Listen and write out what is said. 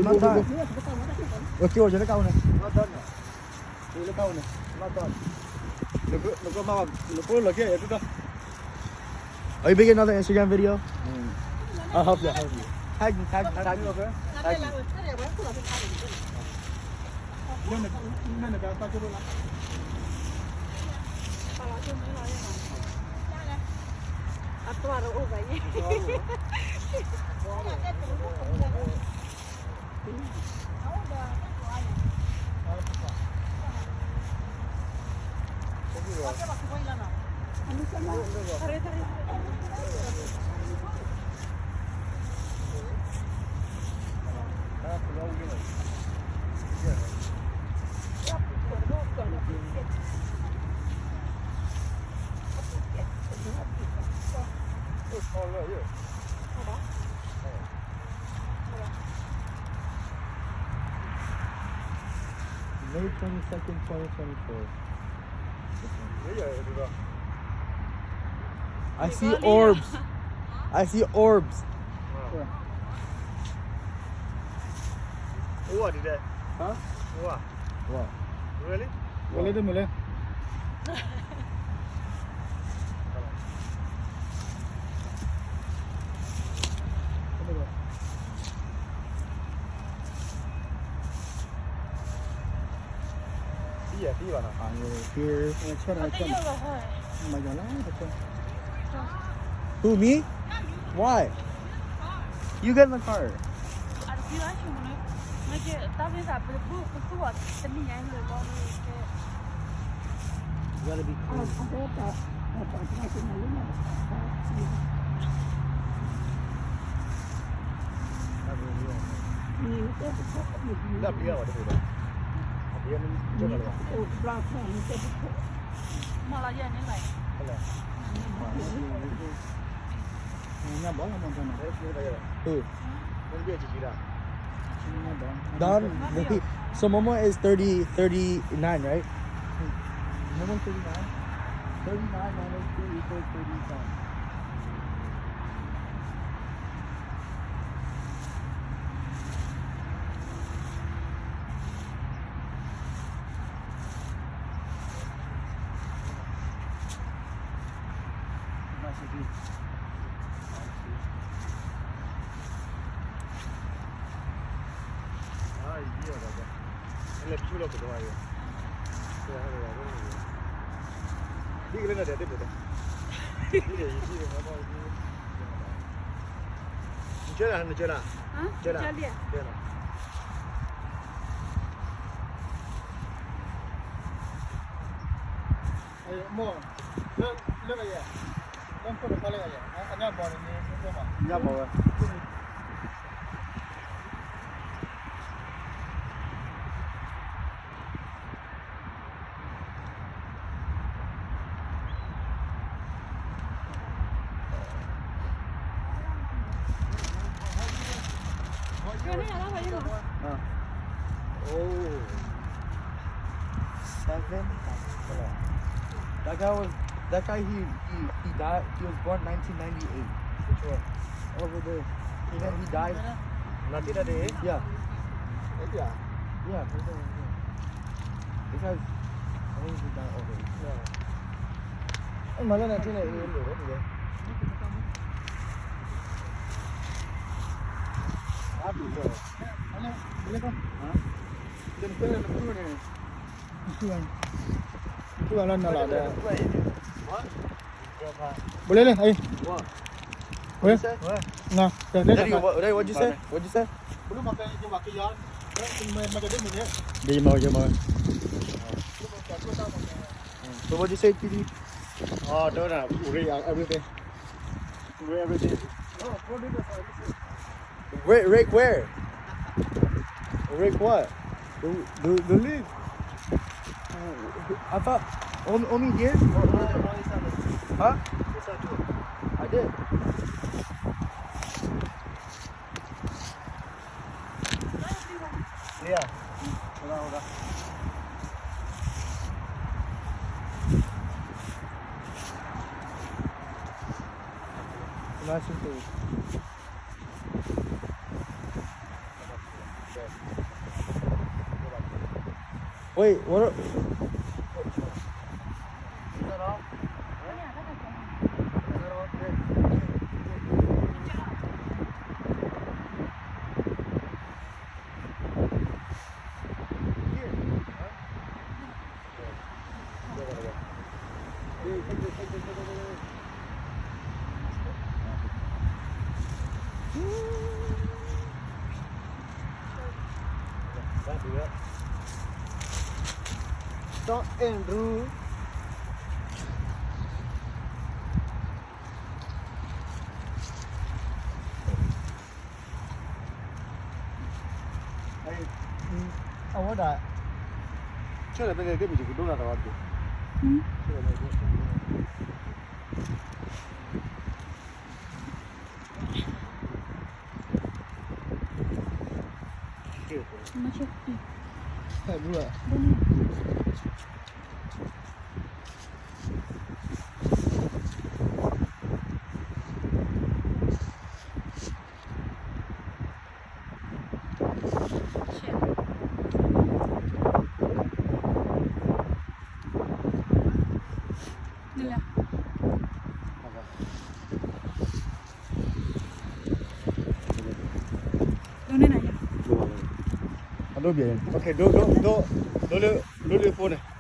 Not done. Okay, okay, let go now. Not done. Let go now. Not done. Look, look, look, look, look, look here, look. Are you making another Instagram video? I'll help you. Help you. Tag me, tag me, tag me. Tag me. May twenty-second, twenty twenty-four. I see orbs. I see orbs. What is that? Huh? What? What? Really? Really? Who, me? Why? You get in the car. You gotta be cool. Who? Done. So Momo is thirty, thirty-nine, right? Momo thirty-nine? Thirty-nine minus two equals thirty-seven. Oh. Seven? That guy was, that guy, he, he, he died, he was born nineteen ninety-eight. Which one? Over there. And then he died. Nineteen ninety-eight? Yeah. Yeah. Yeah, right there, right there. This guy's, I think he died over here. Yeah. Hey, my God, nineteen ninety-eight. Huh? What? ဘိးလဲၣ်လၢ ဝဲ Daddy, what, Daddy, what'd you say? What'd you say? ဒီမၤ ဒီမၤ So what'd you say, T D? Oh, no, no, we, uh, everything. We everything. Wait, Rick, where? Rick, what? The, the, the leaf. I thought only, only here? Huh? I did. Yeah. Nice and cool. 喂，我说，Don't Andrew. အဝဲဒၣ် ဆဲးလၢပကဲမ့ၢ်ကဒိၣ်နၤ တဝါပူၤ မၤဆၢ ဒိန့ၢ်နၤယၤ အဒိဘျဲၣ် okay ဒိ ဒိ ဒိ ဒိလၢ ဒိလၢ phone န့ၣ်